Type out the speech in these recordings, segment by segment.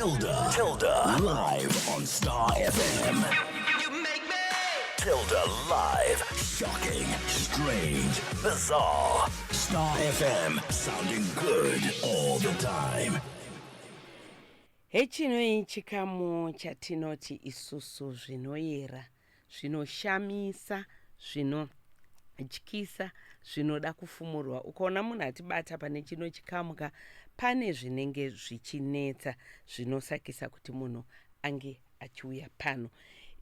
Tilda. Tilda. Live on Star FM. Tilda Live. Shocking, strange, bizarre. Star FM. Sounding good all the time. Hechinoi chikamu chatinoti isusu zvinoyera, zvinoshamisa, zvinotyisa, zvinoda kufumurwa. Ukaona munhu atibata pane chino chikamu ka, pane zvinenge zvichinetsa zvinosakisa kuti munhu ange achiuya pano.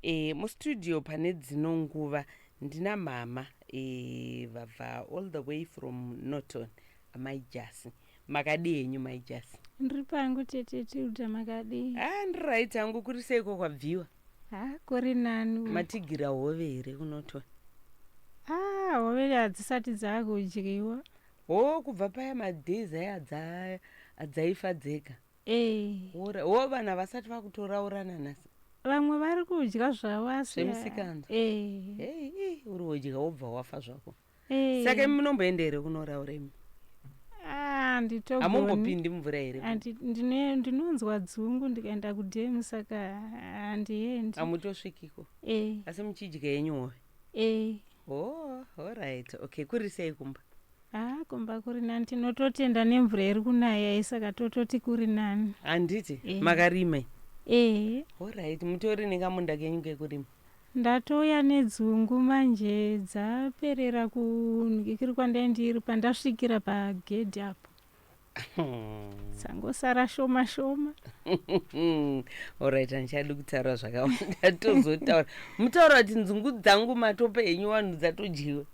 E, mustudio pane dzino nguva ndina mama e, vabva all the way from Norton, Amai Jasi. Makadii henyu, Mai Jasi? Ndiri pangu, tete Tilda, makadii? Ah, ndiri right hangu. Kuri seiko kwabviwa? Ha, kuri nani. Matigira hove here kuNorton? Ah, hove hadzisati dzakudyiwa. Ho, kubva paya madays aya adzaifa dzega? Ee. Ho, vanhu havasati vakutoraurana nhasi? Vamwe vari kudya zvavo, asi Zvemusikanzwa. Ee. Hei, uri wodya wobva wafa zvako. Ee. Saka imi munomboenda here kunoraura imi? Ah, handitogoni. Hamumbopindi mumvura here? Ndinonzwa dzungu ndikaenda kudhemu, saka handiendi. Hamutosvikiko? Ee. Asi muchidya yenyu hove? Ee. Oh, alright, okay. Kuri sei kumba? Ah, kumba kuri nani, tinototenda nemvura iri kunaya, saka tototi kuri nani. Handiti? Eh. Makarima? Ee. Alright, mutori nekamunda kenyu kekurima? Ndatouya nedzungu manje, dzaperera kunhikiri kwandai ndiri pandasvikira pagedhi apo, dzangosara shoma shoma. Alright, handichadi kutaura zvakawanda, tozotaura mutaura kuti nzungu dzangu matope henyu, vanhu dzatodyiwa.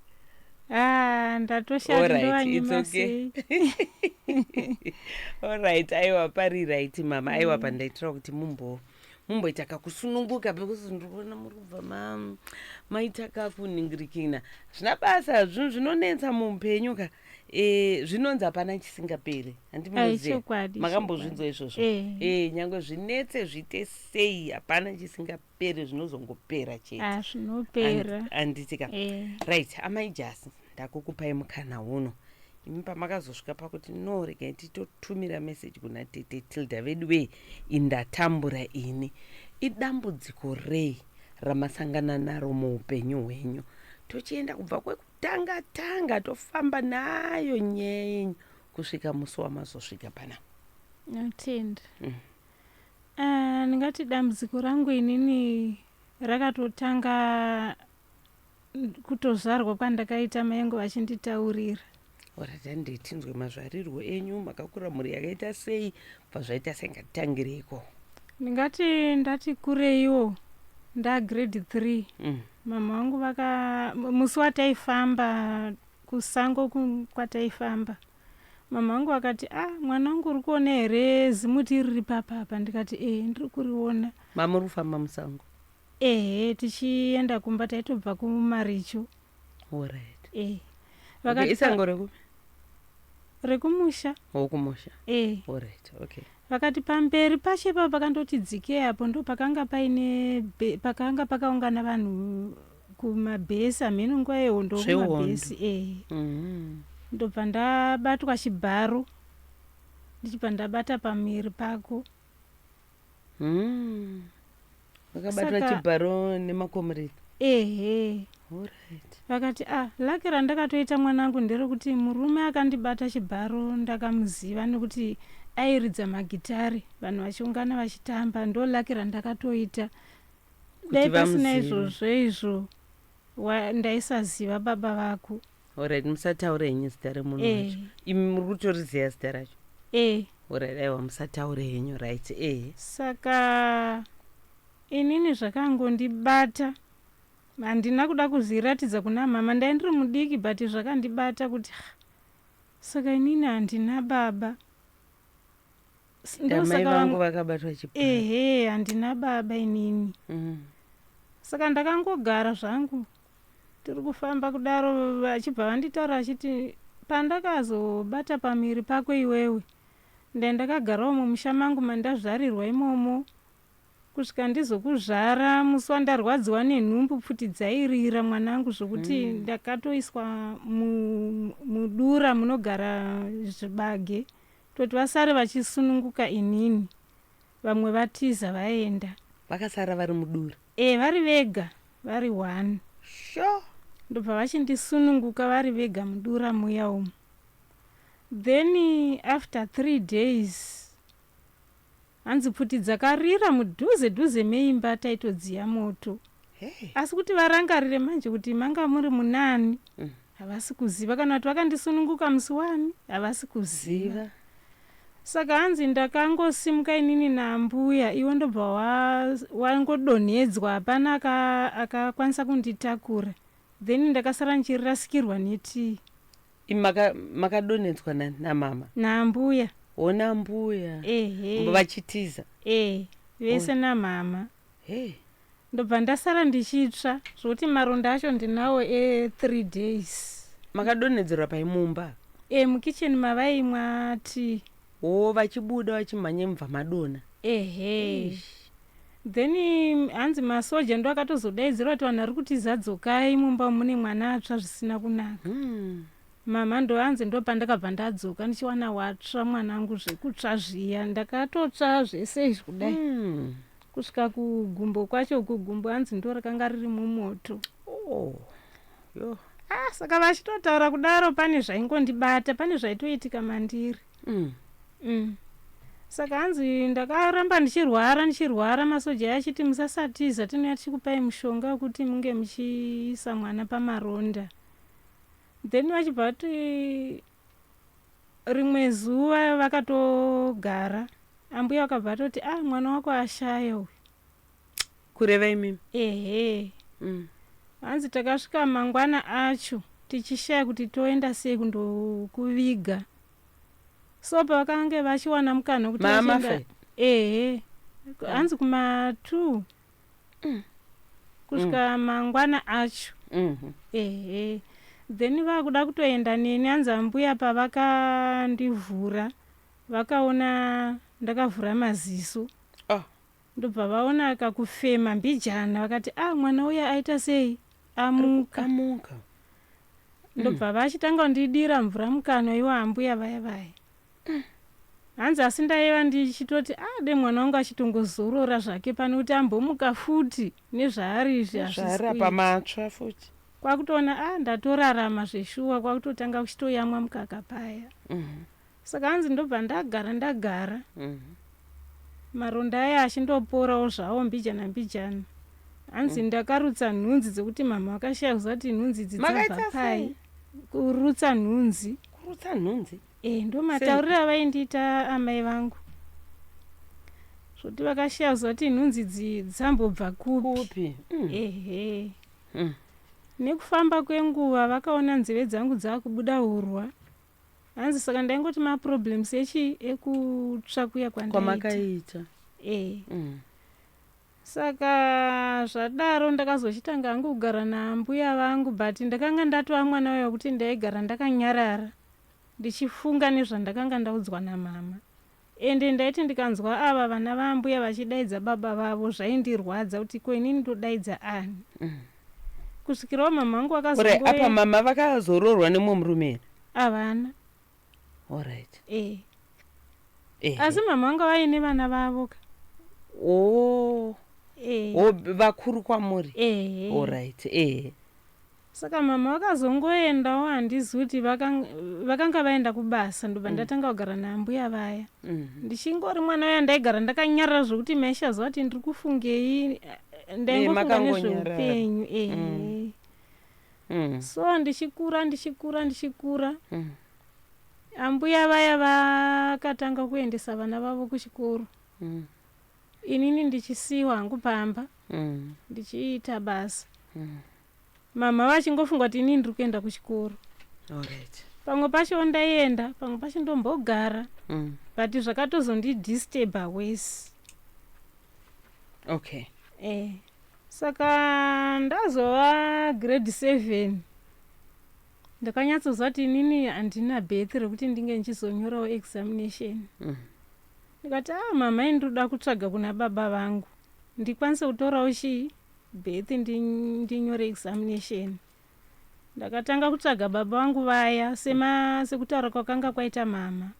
Ah, ndatoshati. Alright, it's Ndovanyima okay. sei. Alright, aiwa, pari right, mama. Aiwa, pandaitira kuti mumboita kakusununguka, because ndikuona muri kubva maita kakuningirikina. Zvina basa, zvinhu zvinonetsa muupenyu ka. E, zvinonzi hapana chisingaperi, handiti? Ai, chokwadi. Makambozvinzwa izvozvo? Eh. E, nyange zvinetse zviite sei, hapana chisingaperi, zvinozongopera chete. Ah, zvinopera. Handiti ka? Eh. Right, Amai Jasi, ndakukupai mukana uno. Imi pamakazosvika pakuti, "No, regai titotumira meseji kuna tete Tilda vedu wei, indatambura ini," idambudziko rei ramasangana naro muupenyu hwenyu? Tochienda kubva kwekutanga tanga, tofamba nayo nyaya yenyu kusvika musi wamazosvika pana. Natenda. Ah, ndingati dambudziko rangu inini rakatotanga kutozvarwa kwandakaita, mai vangu vachinditaurira. Alright, handei tinzwe mazvarirwo enyu. Makakura mhuri yakaita sei? Bva zvaita sei? Ngatitangireiko. Ndingati ndati kureiwo, ndagrade 3, mama vangu vaka musi wataifamba kusango, kwataifamba, mama vangu vakati, "Ah, mwana wangu, uri kuona here zimuti riri papapa?" Ndikati, "E, ndiri kuriona." Mamuri kufamba musango? Ehe, tichienda kumba, taitobva kumaricho. E. Okay, isango rekupi? Rekumusha. Wokumusha. E. Alright, okay. Vakati pamberi pacho ipapo pakandoti dzikei apo, ndo pakanga paine pakanga pakaungana vanhu kumabhesi, hameno nguva yehondo. Zvehondo. Kumabhesi, e. Ndobva ndabatwa chibharo, ndichibva ndabata pamiri pako. Vakabatwa chibharo nemakomrade? Ehe. Vakati, "Ah, lucky randakatoita, mwanangu, nderekuti murume akandibata chibharo ndakamuziva, nekuti airidza magitari, vanhu vachiungana vachitamba. Ndo lucky randakatoita. Dai pasina vamuzive. izvozvo izvo, ndaisaziva baba vako." Alright, musataura henyu zita remunhu wacho. Imi muri kutoriziva zita racho? E. Alright, aiwa, musataure henyu. Right, ehe. Saka inini zvakangondibata, handina kuda kuzviratidza kuna mama, ndai ndiri mudiki, but zvakandibata kuti, "Ah, saka inini handina baba." Amai Ndosaka vangu vakabatwa chibharo. Ehe, handina baba inini. Saka ndakangogara zvangu, tiri kufamba kudaro, vachibva vanditaura vachiti, "Pandakazobata pamiri pako iwewe, ndai ndakagarawo mumusha mangu mandazvarirwa imomo kusvika ndizokuzvara. Musi wandarwadziwa nenhumbu, pfuti dzairira, mwanangu, zvokuti ndakatoiswa mudura munogara zvibage, toti vasare vachisununguka inini. Vamwe vatiza vaenda. Vakasara vari mudura? E, vari vega, vari one. Sho. Ndobva vachindisununguka vari vega mudura muya umu. Then after 3 days, hanzi pfuti dzakarira mudhuze dhuze meimba, taitodziya moto. Hey. Asi kuti varangarire manje kuti manga muri munani, havasi kuziva, kana kuti vakandisununguka musi wani, havasi kuziva. Ziva. Saka hanzi ndakangosimuka inini naambuya iwo, ndobva wangodonhedzwa, hapana akakwanisa kunditakura. Then ndakasara ndichirasikirwa netii. Imi makadonhedzwa namama? Naambuya. Ona mbuya. Ehe. Vachitiza? E, vese namama. Hey. Ndobva ndasara ndichitsva zvokuti maronda acho ndinawo e3 days. Makadonhedzerwa paimumba? E, mukicheni mavaimwa tii. O, vachibuda vachimhanya, mubva madona? Ehe. Then hanzi masoja ndo akatozodaidzira kuti vanhu vari kutiza, dzokai mumba, mune mwana atsva zvisina kunaka. Mama ndo hanzi ndo pandakabva ndadzoka ndichiwana watsva mwanangu, zvekutsva zviya, ndakatotsva zvese izvi kudai, kusvika kugumbo kwacho. Kugumbo hanzi ndo rakanga riri mumoto. Oh. Yo. Ah, saka vachitotaura kudaro, pane zvaingondibata, pane zvaitoitika mandiri. Saka hanzi ndakaramba ndichirwara, ndichirwara, masoja aya achiti musasatiza, tinouya tichikupai mushonga wekuti munge muchiisa mwana pamaronda. Then vachibva vati rimwe zuva vakatogara, ambuya vakabva vatoti, "Ah, mwana wako ashaya uyu." Kureva imimi? Ehe. Hanzi takasvika mangwana acho tichishaya kuti toenda sei kundokuviga. So pavakange vachiwana mukana wekuti Mama vachienda- fe? Ehe, hanzi kuma2 kusvika mangwana acho. Ehe. Then vakuda kutoenda neni, hanzi ambuya pavakandivhura, vakaona ndakavhura maziso. Oh. Ndobva vaona kakufema mbijana, vakati, "A, mwana uya aita sei, amuka." Amuka. Ndobva vachitanga kundidira mvura mukanwa iwo ambuya vaya vaya. Hanzi asi ndaiva ndichitoti, a, de mwana wangu achitongozorora zvake pane kuti ambomuka futi nezvaari izvi, hazvisi Zvaari apa kuita. matsva futi. Kwakutoona, a, ndatorarama zveshuwa, kwakutotanga kuchitoyamwa mukaka paya. Saka hanzi ndobva ndagara, ndagara, maronda aya achindoporawo zvawo mbijana mbijana. Hanzi ndakarutsa nhunzi dzekuti mama vakashaya kuziva kuti nhunzi idzi dzabva Makaita pai. sei? Kurutsa nhunzi. Kurutsa nhunzi? E, ndo matauriro avaindiita amai vangu, zvokuti vakashaya kuziva kuti nhunzi idzi dzambobva kupi. Kupi? Ehe. Nekufamba kwenguva vakaona nzeve dzangu dzaakubuda urwa. Hanzi saka ndaingoti maproblems echi ekutsva kuya kwandaita. Kwamakaita. E. Saka zvadaro ndakazochitanga hangu kugara naambuya vangu, but ndakanga ndatova mwana uya wekuti ndaigara ndakanyarara ndichifunga nezvandakanga ndaudzwa namama. Ende ndaiti ndikanzwa ava vana vaambuya vachidaidza baba vavo, zvaindirwadza kuti ko inini ndodaidza ani? Kusvikirawo mama vangu Ore apa. vakazongoe. Mama vakazoroorwa nemumwe murume here? Havana. Alright. E. Ehe. Asi mama vangu vaine vana vavo ka. Oh. E. O, vakuru kwamuri? Ehe. Alright, ehe. Saka mama vakazongoendawo, handizi kuti vakanga vaenda kubasa, ndobva ndatanga kugara naambuya vaya. Ndichingori mwana uya ndaigara ndakanyarara zvokuti maishaziva kuti ndiri kufungei, ndaingofunga Makangonyarara. nezveupenyu, ehe. So ndichikura, ndichikura, ndichikura, ambuya vaya vakatanga kuendesa vana vavo kuchikoro, inini ndichisiyiwa hangu pamba ndichiita basa, mama vachingofunga kuti inini ndiri kuenda kuchikoro. Alright. Pamwe pacho ndaienda, pamwe pacho ndombogara, but zvakatozondidisturba wese. E, saka ndazova grade 7, ndakanyatsoziva kuti inini handina birth rekuti ndinge ndichizonyorawo examination. Ndikati, "A, mama, ini ndoda kutsvaga kuna baba vangu ndikwanise kutorawo chii, birth, ndinyore examination." Ndakatanga kutsvaga baba vangu vaya, sema sekutaura kwakanga kwaita mama.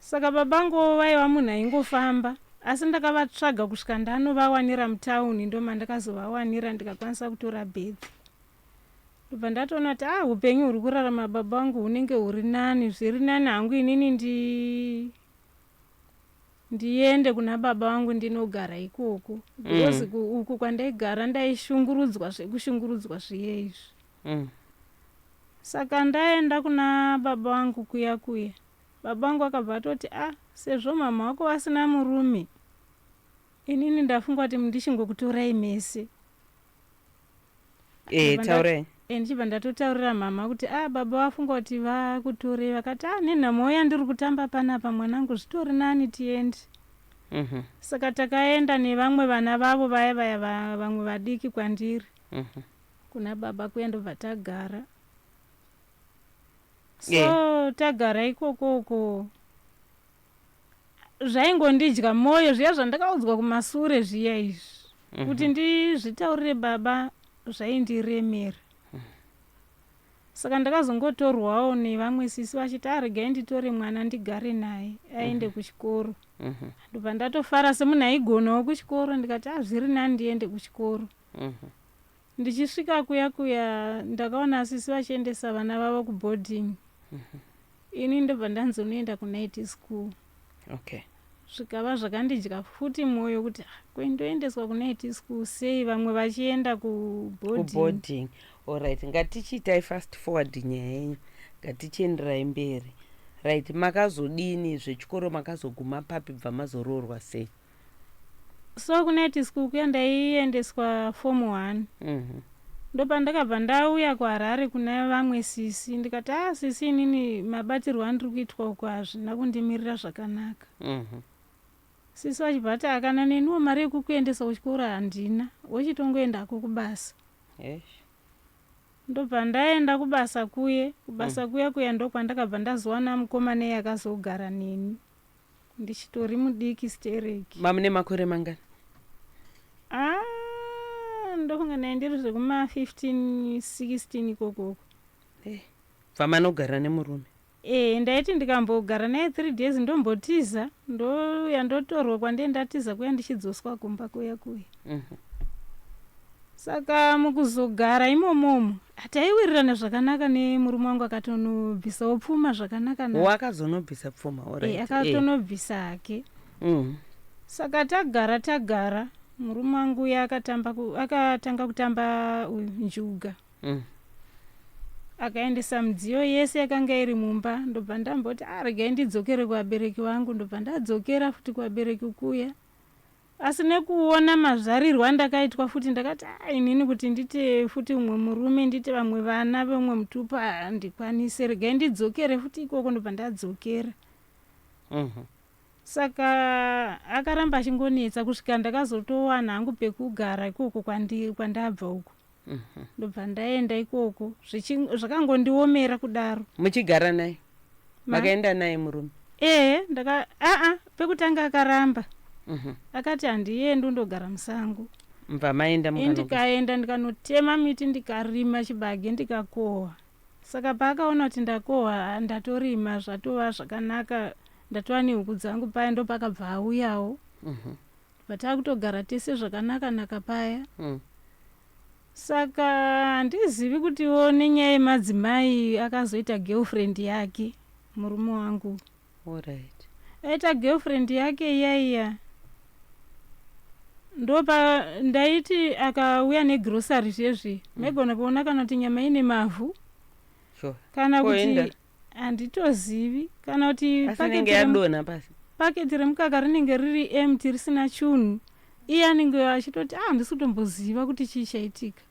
Saka babanguwo vaiva munhu aingofamba, asi ndakavatsvaga kusvika ndanovawanira mutauni, ndomandakazovawanira ndikakwanisa kutora birth. Ndobva ndatoona kuti ah, upenyu huri kurarama baba vangu hunenge huri nani, zviri nani hangu inini ndiende kuna baba vangu ndinogara ikoko, because uku kwandaigara ndaishungurudzwa zvekushungurudzwa zviye izvi. Saka ndaenda kuna baba vangu kuya kuya, baba vangu akabva atoti, "Ah, sezvo mama wako vasina murume, inini ndafunga kuti ndichingokutorai mese." Taurai. Ndichibva ndatotaurira mama kuti, "A, baba vafunga kuti vakutorei." Vakati, "A, nenhamo yandiri kutamba panapa, mwanangu, zvitori nani tiende." Saka takaenda nevamwe vana vavo vaya vaya, vamwe vadiki kwandiri, kuna baba kuya, ndobva tagara. So tagara ikokoko, zvaingondidya mwoyo zviya zvandakaudzwa kumasure zviya izvi. Kuti ndizvitaurire baba zvaindiremera. Saka ndakazongotorwawo nevamwe sisi vachiti, "Aregai nditore mwana ndigare naye aende kuchikoro." Ndobva ndatofara semunhu aigonawo kuchikoro, ndikati, "A, zviri nani ndiende kuchikoro." Ndichisvika kuya kuya, ndakaona sisi vachiendesa vana vavo kuboarding, ini ndobva ndanzi unoenda kunight school. Zvikava zvakandidya futi mwoyo kuti, "Ah, kwendoendeswa kunight school sei, vamwe vachienda kuboarding?" Kuboarding. Alright, ngatichiitai fast forward nyaya yenyu, ngatichienderai mberi. Right, makazodini zvechikoro? Makazoguma papi? Bva mazoroorwa sei? So kunight school kuya ndaiendeswa form one. Ndopandakabva ndauya kuHarare kuna vamwe sisi, ndikati, "A, sisi, inini mabatirwo andiri kuitwa uku hazvina kundimirira zvakanaka." Sisi vachibva ati, "Akana neniwo mari yekukuendesa kuchikoro handina, wochitongoendako kubasa." Ndobva ndaenda kubasa kuye. Kubasa kuya kuya ndokwandakabva ndazowana mukomana iye akazogara neni ndichitori mudiki stereki. Mamune makore mangani? Ah, ndofunga naye ndiri zvekuma15 16 ikokoko. Bva manogara nemurume? E, ndaiti ndikambogara naye 3 days, ndombotiza, ndouya ndotorwa kwandee ndatiza kuya, ndichidzoswa kumba kuya kuya. Saka mukuzogara imomomo hataiwirirana zvakanaka nemurume wangu, akatonobvisawo pfuma zvakanaka naka. Wakazonobvisa pfuma? E, akatonobvisa hake. Saka tagara tagara, murume wangu uya akatanga kutamba uyu njuga. Akaendesa midziyo yese yakanga iri mumba. Ndobva ndamboti, "A, regai ndidzokere kuvabereki vangu." Ndobva ndadzokera futi kuvabereki kuya, asi nekuona mazvarirwo andakaitwa futi, ndakati, "A, inini kuti ndite futi umwe murume, ndite vamwe vana vemumwe mutupo, handikwanise, regai ndidzokere futi ikoko." Ndobva ndadzokera. Saka akaramba achingonetsa kusvika ndakazotowana hangu pekugara ikoko kwandabva uko. Ndobva ndaenda ikoko, zvakangondiomera kudaro. Muchigara naye? Makaenda naye murume? Ehe, ndaka aa pekutanga akaramba. Akati, "Handiendi, undogara musango." Mubva maenda Ini mukanoga? Ndikaenda, ndikanotema miti, ndikarima chibage, ndikakohwa. Saka paakaona kuti ndakohwa, ndatorima, zvatova zvakanaka, ndatova nehuku dzangu paya, ndopakabva auyawo. Bva taakutogara tese zvakanaka naka paya. Saka handizivi kutiwo nenyaya yemadzimai, akazoita girlfriend yake murume wangu. Aita girlfriend yake iya iya, ndopa ndaiti akauya negrocery zvezvi, maigona kuona kana kuti nyama ine mavhu, kana Koenda. kuti handitozivi, kana kuti Asi paketi inenge yadonha pasi. Paketi remukaka rinenge riri empty, risina chunhu. Iye anenge achitoti, "A, handisi kutomboziva kuti chii chaitika."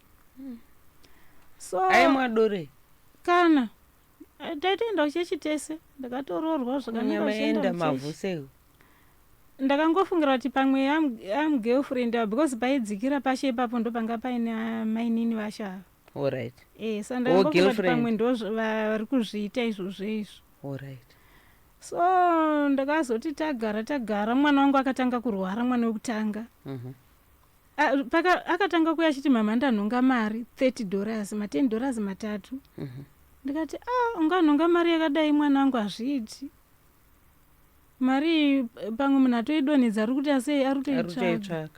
So Aimwa dore? Kana taitoenda kuchechi tese, ndakatoroorwa zvakanaka. Nyama Uchienda yaenda kuchechi. Mavhu sei? Ndakangofungira kuti pamwe am girlfriend ava, because paidzikira pashe ipapo ndopanga paine mainini vacho ava. E, sa Oh, ndakangofunga kuti girlfriend. pamwe ndo vari kuzviita izvozvo izvo. So ndakazoti tagara tagara, mwana wangu akatanga kurwara, mwana wekutanga. Akatanga kuya achiti, "Mama, ndanhonga mari $30, ma$10 matatu." Ndikati, "A, unganhonga mari yakadai, mwana wangu? Hazviiti." Mari iyi pamwe munhu atoidonhedza ari kuti asei ari kutoitsvaga.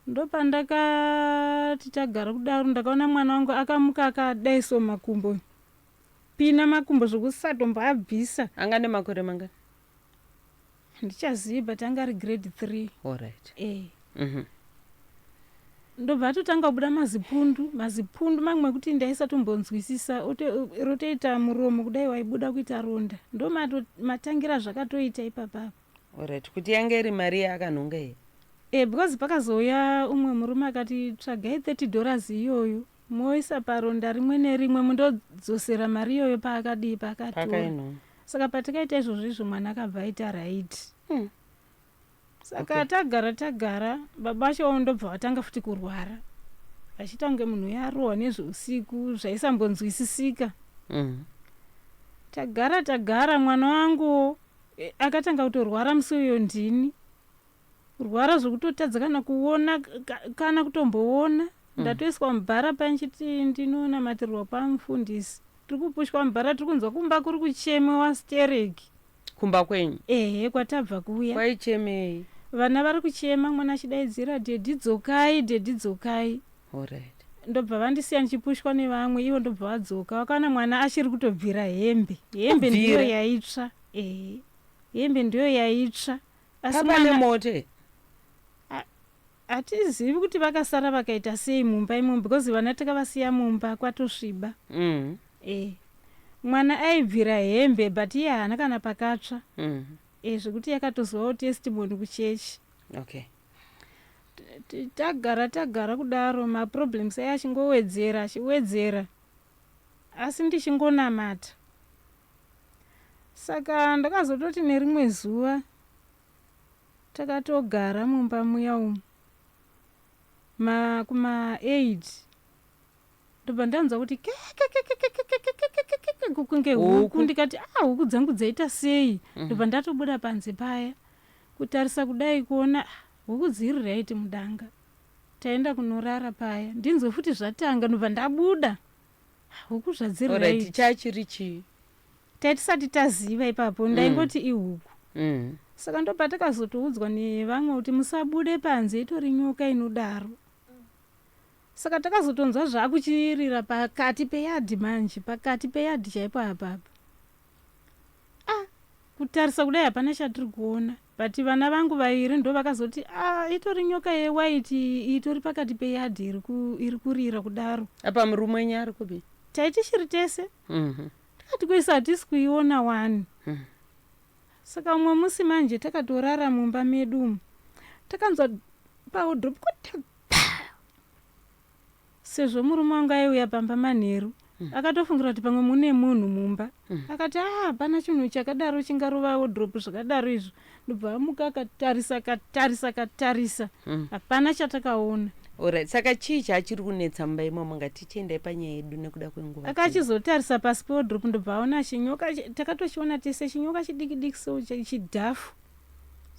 Ndopandakati tagara kudaro ndakaona mwana wangu akamuka akadaiso makumbo pina makumbo zvokusatomboabvisa. Anga nemakore mangani? Handichazivi but anga ari grade 3. Alright. Eh. Ndobva atotanga kubuda mazipundu mazipundu mamwe ekuti ndaisatombonzwisisa rotoita muromo kudai waibuda kuita ronda ndo matangira zvakatoita ipapapa. Alright, kuti yange iri mari yaakanhonga here? E because pakazouya umwe murume akati tsvagai 30 dollars iyoyo moisa paronda rimwe nerimwe mundodzosera mari iyoyo paakadii paakatora. Saka patakaita izvozvo izvo mwana akabva aita right. Saka okay. Tagara tagara baba vacho ndobva vatanga futi kurwara vachiita kunge munhu uya arohwa nezveusiku zvaisambonzwisisika. Tagara tagara mwana wangu akatanga kutorwara musi uyo ndini kurwara zvekutotadza kana kuona kana kutomboona. Ndatoiswa mubhara paya ndichiti ndinonamatirwa kwamufundisi tiri kupushwa mubhara tiri kunzwa kumba kuri kuchemewa stereki. Kumba kwenyu? Ehe, kwatabva kuya. Kwaichemei? Vana vari kuchema, mwana achidaidzira dhedhi dzokai, dhedhi dzokai. Alright. Ndobva vandisiya ndichipushwa nevamwe, ivo ndobva vadzoka. Vakaona mwana achiri kutobvira hembe. Hembe ndiyo yaitsva. Ehe. Hembe ndiyo yaitsva. Asi mwana nemoto here? Hatizivi kuti vakasara vakaita sei mumba imomo because vana takavasiya mumba kwatosviba. Eh. Mwana aibvira hembe but iye haana kana pakatsva. Eh zvekuti yakatozovawo testimony kuchechi. Okay. Tagara tagara kudaro maproblems aya achingowedzera achiwedzera asi ndichingonamata. Saka ndakazototi nerimwe zuva takatogara mumba muya umu ma kuma 8 ndobva ndanzwa kuti kekekekekekekekekekeke kunge huku ndikati ah huku dzangu dzaita sei ndobva ndatobuda panze paya kutarisa kudai kuona huku dziri right mudanga taenda kunorara paya ndinzwe futi zvatanga ndobva ndabuda huku zvadziri right chachiri chii Taitisati taziva ipapo ndaingoti ihuku. Saka ndopatakazotoudzwa nevamwe kuti musabude panze itori nyoka inodaro. Saka takazotonzwa zvakuchirira pakati peyadhi manje, pakati peyadhi chaipo apapa. Ah, kutarisa kudai hapana chatiri kuona but vana vangu vairi ndovakazoti ah, itori nyoka yewaiti itori pakati peyadhi iri kurira kudaro. Apa murume wenyu ari kupi? Taitichiri tese. Tikati kuisa hatisi kuiona wani. Saka umwe musi manje takatorara mumba medu umu takanzwa paudrop kuti pa sezvo murume wangu aiuya pamba manheru akatofungira kuti pamwe mune munhu mumba. Akati ah hapana chinhu chakadaro chingarova wardrobe zvakadaro izvo. Ndobva amuka akatarisa akatarisa akatarisa hapana chatakaona. Alright, saka chii chachiri kunetsa mumba imomo? Ngatichiendai panyaya yedu nekuda kwenguva. Akachizotarisa pasi pewardrobe ndobva aona chinyoka, takatochiona tese chinyoka chidiki diki so chidhafu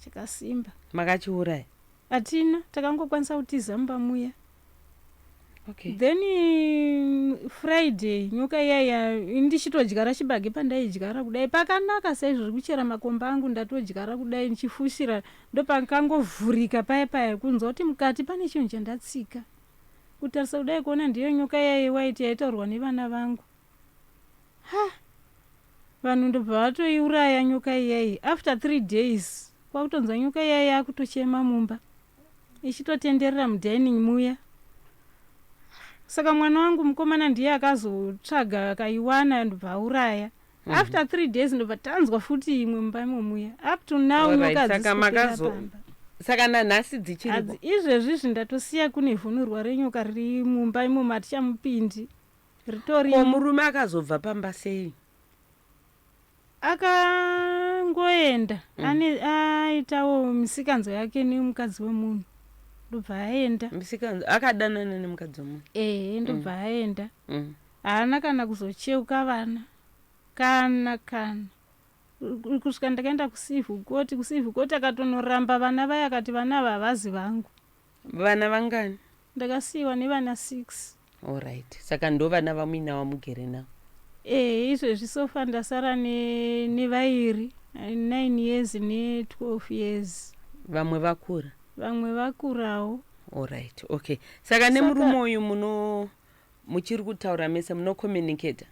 chakasimba. Makachiuraya? Hatina, takangokwanisa kutiza mumba muya. Okay. Then Friday nyoka iya ndichitodyara chibage pandaidyara kudai pakanaka saizvo zvekuchera makomba angu ndatodyara kudai ndichifushira ndopakangovhurika paya paya kunzwa kuti mukati pane chinhu chandatsika kutarisa kudai kuona ndiyo nyoka iya yewaiti yaitaurwa nevana vangu ha vanhu ndobva vatoiuraya nyoka iyayi after 3 days kwakutonzwa nyoka iya yakutochema mumba ichitotenderera mudining muya saka mwana wangu mukomana ndiye akazotsvaga akaiwana ndobva auraya. After 3 days ndobva tanzwa futi imwe mumba imomuya up to now. Nyoka saka makazo saka nanhasi dzichiripo? Izvezvi izvi ndatosiya kune vhunurwa renyoka riri mumba imomo hatichamupindi ritori. Ko murume akazobva pamba sei? Akangoenda. Ane aitawo misikanzo yake nemukadzi wemunhu ndobva aenda. Misikanzo akadanana nemukadzi wemunhu? Ehe, ndobva aenda. Haana kana kuzocheuka vana kana kana kusvika ndakaenda kucivil court. Kucivil court akatonoramba vana vaya akati vana ava havazi vangu. Vana vangani? Ndakasiyiwa nevana 6. Alright, saka ndo vana vamuinawo mugere navo? Ehe, izvezvi sofa ndasara nevairi. 9 years ne12 years. Vamwe vakura? Vamwe vakurawo. Allright, okay. Saka nemurume uyu muno muchiri kutaura mese, munocommunicata?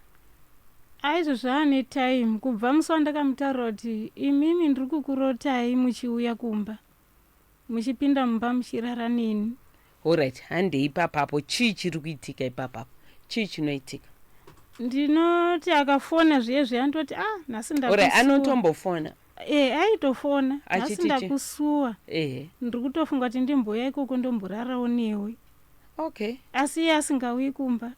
Aizvo, zvaane time kubva musi wandakamutaurira kuti imimi ndiri kukurotai muchiuya kumba, muchipinda mumba, muchirara neni. Allright, handei ipapapo. Chii chiri kuitika ipapapo? Chii chinoitika? Ndinoti akafona zviye zviya, ndoti, "Ah, nhasi Allright, ndakusuwa." Anotombofona? E, aitofona, "Nhasi Achiti chii? ndakusuwa. Ndiri kutofunga kuti ndimboya ikoko, ndomborarawo newe." Asi iye asingauyi kumba.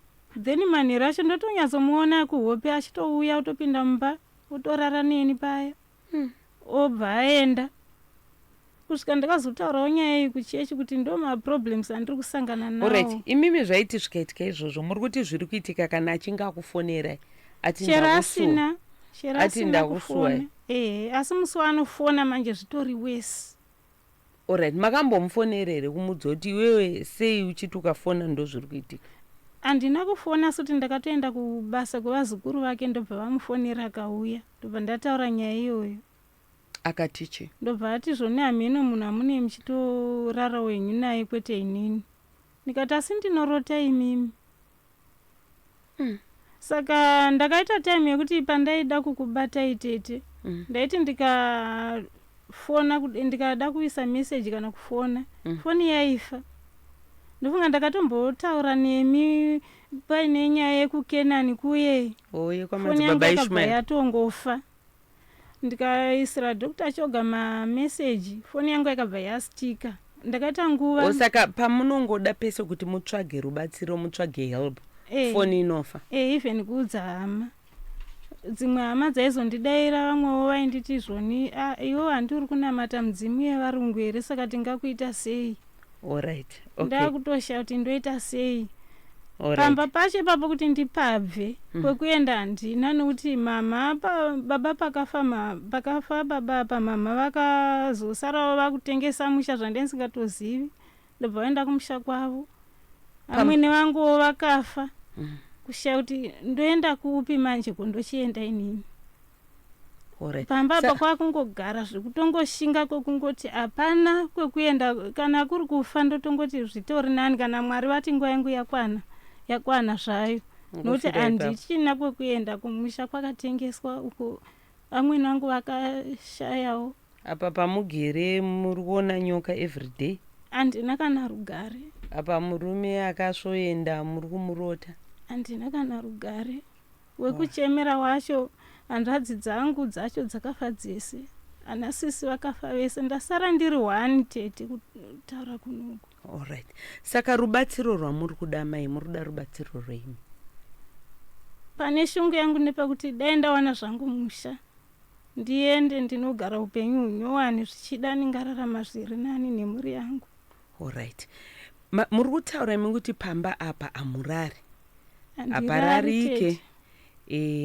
Then manheru acho ndotonyatsomuona kuhope achitouya, otopinda mumba, otorara neni paya, obva aenda, kusvika ndakazotaurawo nyaya iyi kuchechi kuti ndo maproblems andiri kusangana Allright. nawo. Imimi zvaiti zvikaitika izvozvo, muri kuti zviri kuitika kana achinge akufonerai ati Chero ndakusuwa? asina, chero Ati asina ndakusuwa. kufona, ehe. Asi musi waanofona manje zvitori wesi. Allright, makambomufonera here kumudza kuti iwewe sei uchiti ukafona ndo zviri kuitika? Handina kufona, asi kuti ndakatoenda kubasa kwevazukuru vake, ndobva vamufonera, akauya, ndobva ndataura nyaya iyoyo. Akati chii? Ndobva ati zvoni, "Hameno munhu amune muchitorara wenyu naye, kwete inini." Ndikati, "Asi ndinorota imimi." Saka ndakaita time yekuti pandaida kukubatai tete, ndaiti ndikafona, ndikada kuisa meseji kana kufona, foni yaifa. Ndofunga ndakatombotaura nemi paine nyaya yekuKenani kuye. Oye, Foni kwamadzibaba yangu yakabva Ishmael. yatongofa. Ndikaisira Dr Choga mameseji, foni yangu yakabva yastika. Ndakaita nguva. O, saka pamunongoda pese kuti mutsvage rubatsiro, mutsvage help, foni inofa? Even kuudza hama, dzimwe hama dzaizondidayira, vamwewo vainditi zvoni, "Ah, iwe handi uri kunamata mudzimu yevarungu here? Saka tingakuita sei?" Allright, okay. Ndakutosha kuti ndoita sei pamba pacho ipapo kuti ndipabve. Kwekuenda handina, nokuti mama baba pakafa, pakafa baba apa, mama vakazosarawo vakutengesa musha, zvandendisingatozivi, ndobva vaenda kumusha kwavo. Amwene vanguwo vakafa. Kushaya kuti ndoenda kupi manje, kondochienda inini? Pamba apa kwakungogara zvekutongoshinga, kwekungoti hapana kwekuenda. Kana kuri kufa, ndotongoti zvitori nani. Kana Mwari vati nguva yangu yakwana, yakwana zvayo, nokuti Ngofira ipapo. handichina kwekuenda. Kumusha kwakatengeswa uko, vamweni vangu vakashayawo. Apa pamugere muri kuona nyoka everyday? Handina kana rugare. Apa murume akasvoenda, muri kumurota? Handina kana rugare. Wekuchemera wacho, hanzvadzi dzangu dzacho dzakafa dzese, ana sisi vakafa vese, ndasara ndiri one, tete, kutaura kunoku. Allright, saka rubatsiro rwamuri kuda, mai, muri kuda rubatsiro rweimi? Pane shungu yangu nepekuti dai ndawana zvangu musha, ndiende ndinogara upenyu hunyowani, zvichida ndingararama zviri nani nemhuri yangu. Allright, muri kutaura imi kuti pamba apa hamurari? Handirari, Hapararike. tete.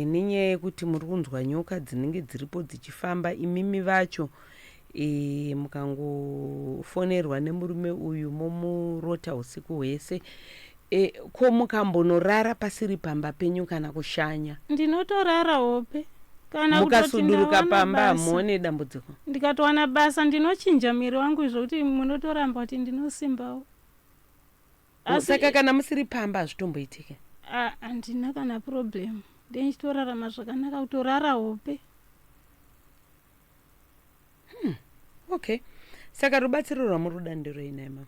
Nenyaya yekuti muri kunzwa nyoka dzinenge dziripo dzichifamba, imimi vacho mukangofonerwa nemurume uyu momurota usiku hwese. Ko mukambonorara pasiri pamba penyu kana kushanya? Ndinotorara hope, kana kutoti Mukasuduruka ndawana pamba, basa. hamuone dambudziko? Ndikatowana basa, ndinochinja miri wangu zvokuti munotoramba kuti ndinosimbawo. Saka kana musiri pamba hazvitomboitike? Ah, handina kana problem, ndendichitorarama zvakanaka, kutorara hope. Okay, saka rubatsiro rwamuri kuda nderwei nai mama?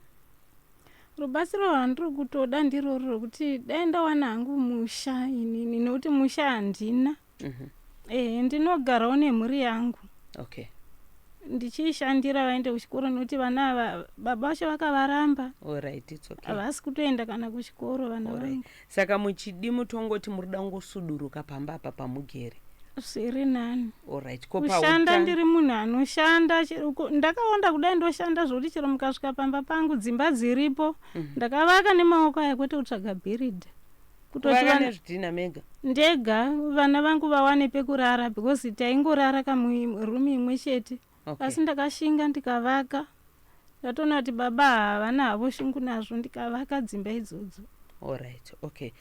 Rubatsiro rwandiri kutoda ndiroro rwekuti dai ndawana hangu musha inini, nekuti musha handina. Ehe, ndinogarawo nemhuri yangu, ndichiishandira vaende kuchikoro, nekuti vana ava baba vacho vakavaramba. Allright, it's okay. Havasi kutoenda kana kuchikoro vana vangu. Saka muchidi mutongoti muri kuda kungosuduruka pamba apa pamugere? Zviri nani. Allright, ko Kushanda, pautano? ndiri munhu anoshanda. Ndakaonda kudai, ndoshanda zvokuti chero mukasvika pamba pangu, dzimba dziripo ndakavaka nemaoko aya, kwete kutsvaga bhiridha. Kutoti Kuvaka nezvidhina mega? Ndega, vana vangu vawane pekurara, because taingorara kamurumu imwe chete. Asi ndakashinga, ndikavaka. Ndatoona kuti baba havana havo shungu nazvo, ndikavaka dzimba idzodzo. Alright, okay.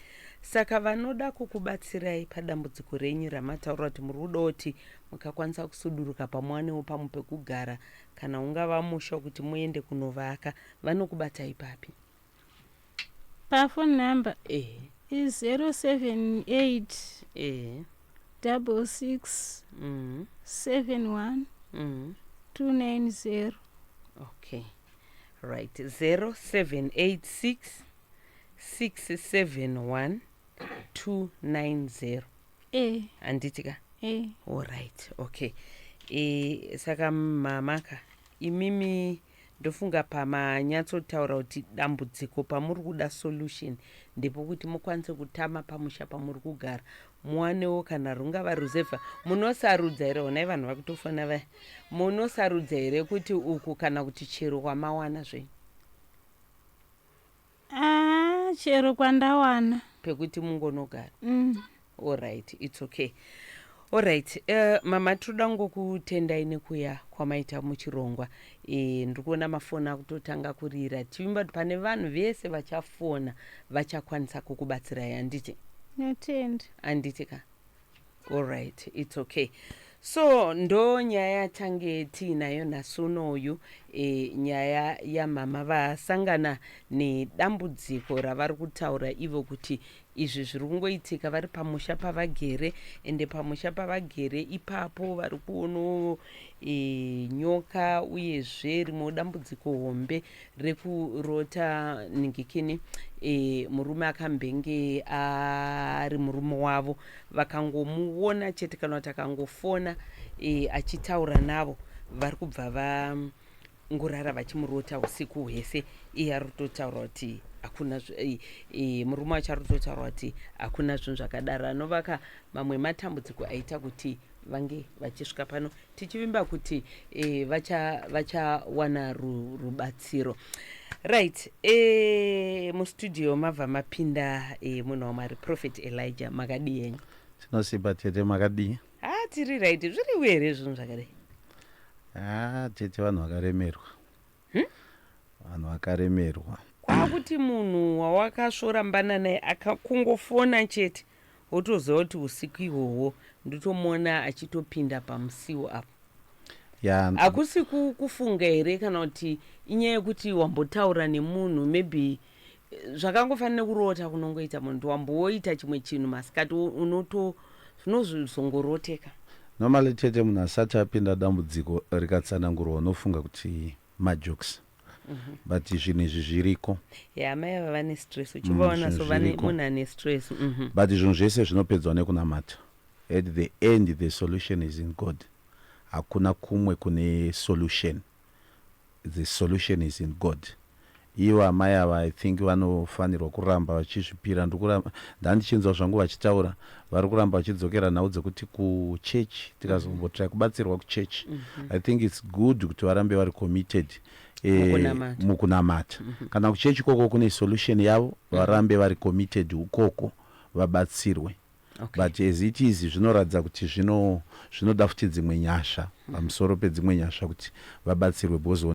Saka vanoda kukubatsirai padambudziko renyu ramataura kuti muri kuda kuti mukakwanisa kusuduruka pamuwanewo pamwe pekugara, kana ungava musha wekuti muende kunovaka, vanokubatai papi? Pafone number? Ehe. I078 66 71 290. Okay, right, 0786 671 290. E. Handiti ka? E. Alright, okay. Saka mamaka imimi, ndofunga pamanyatsotaura kuti dambudziko pamuri kuda solution ndepokuti mukwanise kutama pamusha pamuri kugara, muwanewo kana rungava ruzevha. Munosarudza here? Honai vanhu vakutofona vaya. Munosarudza here kuti uku kana kuti chero kwamawana zvenyu? Ah, chero kwandawana. Pekuti mungonogara. Alright, it's okay. Alright, mama, toda ngokutendai nekuya kwamaita muchirongwa. Ndiri kuona mafoni akutotanga kurira. Tivimba kuti pane vanhu vese vachafona vachakwanisa kukubatsirai, handiti? Natenda. Handiti ka? Alright, it's okay. So ndo nyaya yatange tiinayo nhasi unoyu, nyaya yamama vasangana nedambudziko ravari kutaura ivo kuti izvi zviri kungoitika vari pamusha pavagere, ende pamusha pavagere ipapo vari kuonawo nyoka, uyezve rimwewo dambudziko hombe rekurota ningikini murume akambenge ari murume wavo. Vakangomuona chete kana kuti akangofona achitaura navo, vari kubva vangorara vachimurota usiku hwese. Iye ari kutotaura kuti hakuna murume wacho ari kutotaura kuti hakuna zvinhu zvakadaro. Anovaka mamwe matambudziko aita kuti vange vachisvika pano, tichivimba kuti vachawana rubatsiro. Right, mustudio mabva mapinda munhu waMwari, Prophet Elijah. Makadii henyu? Tinosimba tete, makadii? Ha, tiri right. Zviriwo here zvinhu zvakadai? Ha tete, vanhu vakaremerwa. Vanhu vakaremerwa. Kwakuti munhu wawakasvorambana naye akakungofona chete, wotoziva kuti usiku ihwohwo ndotomuona achitopinda pamusiwo apo. Hakusi kufunga here, kana kuti inyaya yekuti wambotaura nemunhu, maybe zvakangofanira nekurota kunongoita munhu, kuti wamboita chimwe chinhu masikati, unoto zvinozongoroteka? Normally tete, munhu asati apinda dambudziko rikatsanangurwa, unofunga kuti majokes, but zvinhu izvi zviriko. Ya, amai ava vane stress, uchivaona so zvinhu vane zviriko. Munhu ane stress. But zvinhu zvese zvinopedzwa nekunamata. At the end, the solution is in God. Hakuna kumwe kune solution. The solution is in God. Ivo amai ava, I think vanofanirwa kuramba vachizvipira. Ndandichinzwa zvangu vachitaura, vari kuramba vachidzokera nhau dzekuti kuchechi, tikazombotrai kubatsirwa kuchechi. I think it's good kuti varambe vari committed mukunamata. Mukunamata. Kana kuchechi ikoko kune solution yavo, varambe vari committed ukoko, vabatsirwe. But as it is, zvinoratidza kuti zvinoda futi dzimwe nyasha pamusoro pedzimwe nyasha kuti vabatsirwe, because